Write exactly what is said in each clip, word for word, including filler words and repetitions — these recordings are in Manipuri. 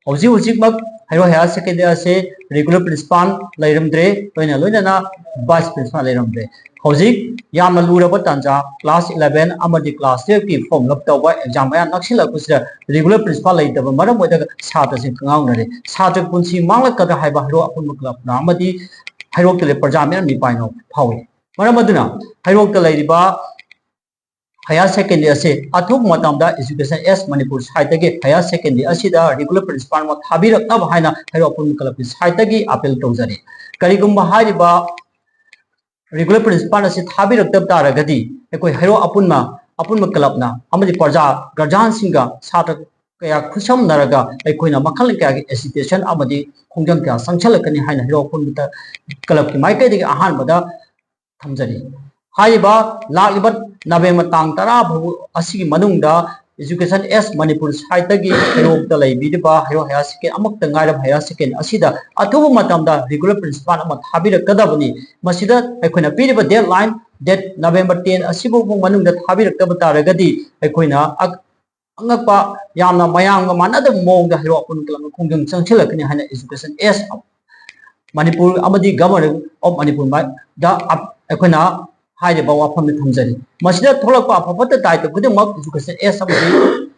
ꯍꯧꯖꯤꯛ ꯍꯧꯖꯤꯛꯃꯛ ꯍꯩꯔꯣꯛ ꯍꯥꯌꯔ ꯁꯦꯀꯦꯟꯗꯔꯤ ꯑꯁꯤ ꯔꯤꯒꯨꯂꯔ ꯄ꯭ꯔꯤꯟꯁꯤꯄꯥꯜ ꯂꯩꯔꯝꯗ꯭ꯔꯦ, ꯂꯣꯏꯅ ꯂꯣꯏꯅꯅ ꯚꯥꯏꯁ ꯄ꯭ꯔꯤꯟꯁꯤꯄꯥꯜ ꯂꯩꯔꯝꯗ꯭ꯔꯦ꯫ ꯍꯧꯖꯤꯛ ꯌꯥꯝꯅ ꯂꯨꯔꯕ ꯇꯥꯟꯖꯥ, ꯀ꯭ꯂꯥꯁ ꯏꯂꯦꯚꯦꯟ ꯑꯃꯗꯤ ꯀ꯭ꯂꯥꯁ ꯇꯨꯌꯦꯜꯐꯀꯤ ꯐꯣꯔꯝ ꯐꯤꯜ ꯑꯞ ꯇꯧꯕ ꯑꯦꯛꯖꯥꯝ ꯃꯌꯥ ꯅꯛꯁꯤꯜꯂꯛꯄꯁꯤꯗ ꯔꯤꯒꯨꯂꯔ ꯄ꯭ꯔꯤꯟꯁꯤꯄꯥꯜ ꯂꯩꯇꯕ ꯃꯔꯝ ꯑꯣꯏꯔꯒ ꯁꯥꯇ꯭ꯔꯁꯤꯡ ꯀꯪꯉꯥꯎꯅꯔꯦ꯫ ꯁꯥꯇ꯭ꯔ ꯄꯨꯟꯁꯤ ꯃꯥꯡꯂꯛꯀꯗ꯭ꯔꯥ ꯍꯥꯏꯕ ꯍꯩꯔꯣꯛ ꯑꯄꯨꯟꯕ ꯀ꯭ꯂꯕꯅ ꯑꯃꯗꯤ ꯍꯩꯔꯣꯛꯇ ꯂꯩꯕ ꯄ꯭ꯔꯖꯥ ꯃꯤꯌꯥꯝ ꯃꯤꯄꯥꯏꯅ ꯐꯥꯎꯏ꯫ ꯃꯔꯝ ꯑꯗꯨꯅ ꯍꯩꯔꯣꯛꯇ ꯂꯩꯔꯤꯕ ꯍꯥꯌꯔ ꯁꯦꯀꯦꯟꯗꯔꯤ ꯑꯁꯤ ꯑꯊꯨꯕ ꯃꯇꯝꯗ ꯏꯖꯨꯀꯦꯁꯟ ꯑꯦꯁ ꯃꯅꯤꯄꯨꯔ ꯁꯥꯏꯠꯇꯒꯤ ꯍꯥꯌꯔ ꯁꯦꯀꯦꯟꯗꯔꯤ ꯑꯁꯤꯗ ꯔꯤꯒꯨꯂꯔ ꯄ꯭ꯔꯤꯟꯁꯤꯄꯥꯜ ꯑꯃ ꯊꯥꯕꯤꯔꯛꯅꯕ ꯍꯥꯏꯅ ꯍꯩꯔꯣꯛ ꯑꯄꯨꯟꯕ ꯀ꯭ꯂꯕꯀꯤ ꯁꯥꯏꯠꯇꯒꯤ ꯑꯥꯄꯤꯜ ꯇꯧꯖꯔꯤ꯫ ꯀꯔꯤꯒꯨꯝꯕ ꯍꯥꯏꯔꯤꯕ ꯔꯤꯒꯨꯂꯔ ꯄ꯭ꯔꯤꯟꯁꯤꯄꯥꯜ ꯑꯁꯤ ꯊꯥꯕꯤꯔꯛꯇꯕ ꯇꯥꯔꯒꯗꯤ ꯑꯩꯈꯣꯏ ꯍꯩꯔꯣꯛ ꯑꯄꯨꯟꯕ, ꯑꯄꯨꯟꯕ ꯀ꯭ꯂꯕꯅ ꯑꯃꯗꯤ ꯄ꯭ꯔꯖꯥ, ꯒꯥꯔꯖꯤꯌꯥꯟꯁꯤꯡꯒ ꯁꯥꯇ꯭ꯔ ꯀꯌꯥ ꯈꯨꯠꯁꯝꯅꯔꯒ ꯑꯩꯈꯣꯏꯅ ꯃꯈꯜ ꯀꯌꯥꯒꯤ ꯑꯦꯖꯤꯇꯦꯁꯟ ꯑꯃꯗꯤ ꯈꯣꯡꯖꯪ ꯀꯌꯥ ꯆꯪꯁꯤꯜꯂꯛꯀꯅꯤ ꯍꯥꯏꯅ ꯍꯩꯔꯣꯛ ꯑꯄꯨꯟꯕ ꯀ꯭ꯂꯕꯀꯤ ꯃꯥꯏꯀꯩꯗꯒꯤ ꯑꯍꯥꯟꯕꯗ ꯊꯝꯖꯔꯤ꯫ ꯍꯥꯏꯔꯤꯕ ꯂꯥꯛꯂꯤꯕ ꯅꯕꯦꯝꯕꯔ ꯇꯥꯡ ꯇꯔꯥ ꯐꯥꯎꯕ ꯑꯁꯤꯒꯤ ꯃꯅꯨꯡꯗ ꯏꯖꯨꯀꯦꯁꯟ ꯑꯦꯁ ꯃꯅꯤꯄꯨꯔ ꯁꯥꯏꯠꯇꯒꯤ ꯍꯩꯔꯣꯛꯇ ꯂꯩꯕꯤꯔꯤꯕ ꯍꯩꯔꯣꯛ ꯍꯥꯌꯔ ꯁꯦꯀꯦꯟꯗꯔꯤ ꯑꯃꯈꯛꯇ ꯉꯥꯏꯔꯕ ꯍꯥꯌꯔ ꯁꯦꯀꯦꯟꯗꯔꯤ ꯑꯁꯤꯗ ꯑꯊꯨꯕ ꯃꯇꯝꯗ ꯔꯤꯒꯨꯂꯔ ꯄ꯭ꯔꯤꯟꯁꯤꯄꯥꯜ ꯑꯃ ꯊꯥꯕꯤꯔꯛꯀꯗꯕꯅꯤ꯫ ꯃꯁꯤꯗ ꯑꯩꯈꯣꯏꯅ ꯄꯤꯔꯤꯕ ꯗꯦꯠꯂꯥꯏꯟ ꯗꯦꯠ ꯅꯕꯦꯝꯕꯔ ꯇꯦꯟ ꯑꯁꯤꯐꯥꯎꯕ ꯃꯅꯨꯡꯗ ꯊꯥꯕꯤꯔꯛꯇꯕ ꯇꯥꯔꯒꯗꯤ ꯑꯩꯈꯣꯏꯅ ꯑꯛ-, ꯑꯉꯛꯄ, ꯌꯥꯝꯅ ꯃꯌꯥꯝꯒ ꯃꯥꯟꯅꯗꯕ ꯃꯑꯣꯡꯗ ꯍꯩꯔꯣꯛ ꯑꯄꯨꯟꯕ ꯀ꯭ꯂꯕꯅ ꯈꯣꯡꯖꯪ ꯆꯪꯁꯤꯜꯂꯛꯀꯅꯤ ꯍꯥꯏꯅ ꯏꯖꯨꯀꯦꯁꯟ ꯑꯦꯁ ꯃꯅꯤꯄꯨꯔ ꯑꯃꯗꯤ ꯒꯚꯔꯟꯃꯦꯟꯠ ꯑꯣꯐ ꯃꯅꯤꯄꯨꯔꯗ ꯑꯩꯈꯣꯏꯅ ꯍꯥꯏꯔꯤꯕ ꯋꯥꯐꯝꯗ ꯊꯝꯖꯔꯤ꯫ ꯃꯁꯤꯗ ꯊꯣꯛꯂꯛꯄ ꯑꯐ ꯐꯠꯇ ꯗꯥꯏꯇ ꯈꯨꯗꯤꯡꯃꯛ ꯏꯖꯨꯀꯦꯁꯟ ꯑꯦꯁ ꯑꯃꯗꯤ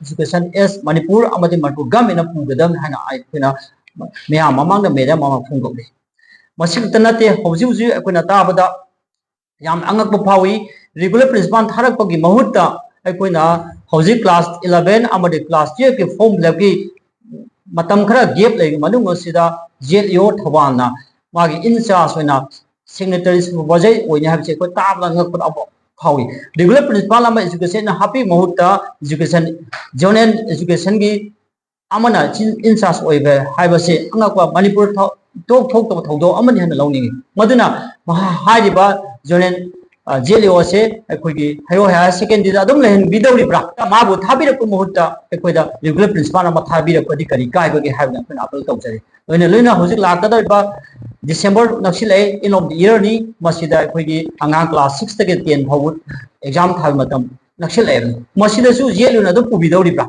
ꯏꯖꯨꯀꯦꯁꯟ ꯑꯦꯁ ꯃꯅꯤꯄꯨꯔ ꯑꯃꯗꯤ ꯃꯅꯤꯄꯨꯔ ꯒꯚꯔꯟꯃꯦꯟꯠꯅ ꯄꯨꯒꯗꯕꯅꯤ ꯍꯥꯏꯅ ꯑꯩꯈꯣꯏꯅ ꯃꯌꯥꯝ ꯃꯃꯥꯡꯗ ꯃꯦꯗꯤꯌꯥ ꯃꯃꯥꯡꯗ ꯐꯣꯡꯗꯣꯛꯂꯤ꯫ ꯃꯁꯤ ꯈꯛꯇ ꯅꯠꯇꯦ, ꯍꯧꯖꯤꯛ ꯍꯧꯖꯤꯛ ꯑꯩꯈꯣꯏꯅ ꯇꯥꯕꯗ ꯌꯥꯝꯅ ꯑꯉꯛꯄ ꯐꯥꯎꯏ꯫ ꯔꯤꯒꯨꯂꯔ ꯄ꯭ꯔꯤꯟꯁꯤꯄꯥꯜ ꯊꯥꯔꯛꯄꯒꯤ ꯃꯍꯨꯠꯇ ꯑꯩꯈꯣꯏꯅ ꯍꯧꯖꯤꯛ ꯀ꯭ꯂꯥꯁ ꯏꯂꯦꯚꯦꯟ ꯑꯃꯗꯤ ꯀ꯭ꯂꯥꯁ ꯇꯨꯌꯦꯜꯐꯀꯤ ꯐꯣꯔꯝ ꯐꯤꯜ ꯑꯞꯀꯤ ꯃꯇꯝ ꯈꯔ ꯒꯦꯞ ꯂꯩꯕ ꯃꯅꯨꯡ ꯑꯁꯤꯗ ꯖꯦꯠ ꯏ ꯑꯣ ꯊꯧꯕꯥꯜꯅ ꯃꯥꯒꯤ ꯏꯟꯆꯥꯔꯖ ꯑꯣꯏꯅ ꯁꯤꯒꯅꯦꯇꯔꯤ ꯁꯨꯄꯔꯚꯥꯏꯖꯔ ꯑꯣꯏꯅꯤ ꯍꯥꯏꯕꯁꯤ ꯑꯩꯈꯣꯏ ꯇꯥꯕꯗ ꯑꯉꯛꯄꯗ ꯑꯃ ꯐꯥꯎꯏ꯫ ꯔꯤꯒꯨꯂꯔ ꯄ꯭ꯔꯤꯟꯁꯤꯄꯥꯜ ꯑꯃ ꯏꯖꯨꯀꯦꯁꯟꯅ ꯍꯥꯞꯄꯤ ꯃꯍꯨꯠꯇ ꯏꯖꯨꯀꯦꯁꯟ, ꯖꯣꯅꯦꯜ ꯏꯖꯨꯀꯦꯁꯟꯒꯤ ꯑꯃꯅ ꯏꯟꯆꯥꯔꯖ ꯑꯣꯏꯕ ꯍꯥꯏꯕꯁꯤ ꯑꯉꯛꯄ, ꯃꯅꯤꯄꯨꯔ ꯊ-, ꯊꯣꯛ ꯊꯣꯛꯇꯕ ꯊꯧꯗꯣꯛ ꯑꯃꯅꯤ ꯍꯥꯏꯅ ꯂꯧꯅꯤꯡꯏ꯫ ꯃꯗꯨꯅ ꯃꯍꯥ-, ꯍꯥꯏꯔꯤꯕ ꯖꯣꯅꯦꯜ, ꯑ, ꯖꯦꯠ ꯏ ꯑꯣ ꯑꯁꯦ ꯑꯩꯈꯣꯏꯒꯤ ꯍꯩꯔꯣꯛ ꯍꯥꯌꯔ ꯁꯦꯀꯦꯟꯗꯔꯤꯗ ꯑꯗꯨꯝ ꯂꯩꯍꯟꯕꯤꯗꯧꯔꯤꯕ꯭ꯔꯥ? ꯃꯥꯕꯨ ꯊꯥꯕꯤꯔꯛꯄ ꯃꯍꯨꯠꯇ ꯑꯩꯈꯣꯏꯗ ꯔꯤꯒꯨꯂꯔ ꯄ꯭ꯔꯤꯟꯁꯤꯄꯥꯜ ꯑꯃ ꯊꯥꯕꯤꯔꯛꯄꯗꯤ ꯀꯔꯤ ꯀꯥꯏꯕꯒꯦ ꯍꯥꯏꯕꯗ ꯑꯩꯈꯣꯏꯅ ꯑꯥꯄꯤꯜ ꯇꯧꯖꯔꯤ꯫ ꯂꯣꯏꯅ ꯂꯣꯏꯅ ꯍꯧꯖꯤꯛ ꯂꯥꯛꯀꯗꯧꯔꯤꯕ ꯗꯤꯁꯦꯝꯕꯔ ꯅꯛꯁꯤꯜꯂꯛꯑꯦ, end of the year ꯅꯤ꯫ ꯃꯁꯤꯗ ꯑꯩꯈꯣꯏꯒꯤ ꯑꯉꯥꯡ ꯀ꯭ꯂꯥꯁ ꯁꯤꯛꯁꯇꯒꯤ ꯇꯦꯟ ꯐꯥꯎꯕ ꯑꯦꯛꯖꯥꯝ ꯊꯥꯕ ꯃꯇꯝ ꯅꯛꯁꯤꯜꯂꯛꯑꯦ꯫ ꯃꯁꯤꯗꯁꯨ ꯖꯦꯠ ꯏ ꯑꯣꯅ ꯑꯗꯨꯝ ꯄꯨꯕꯤꯗꯧꯔꯤꯕ꯭ꯔꯥ?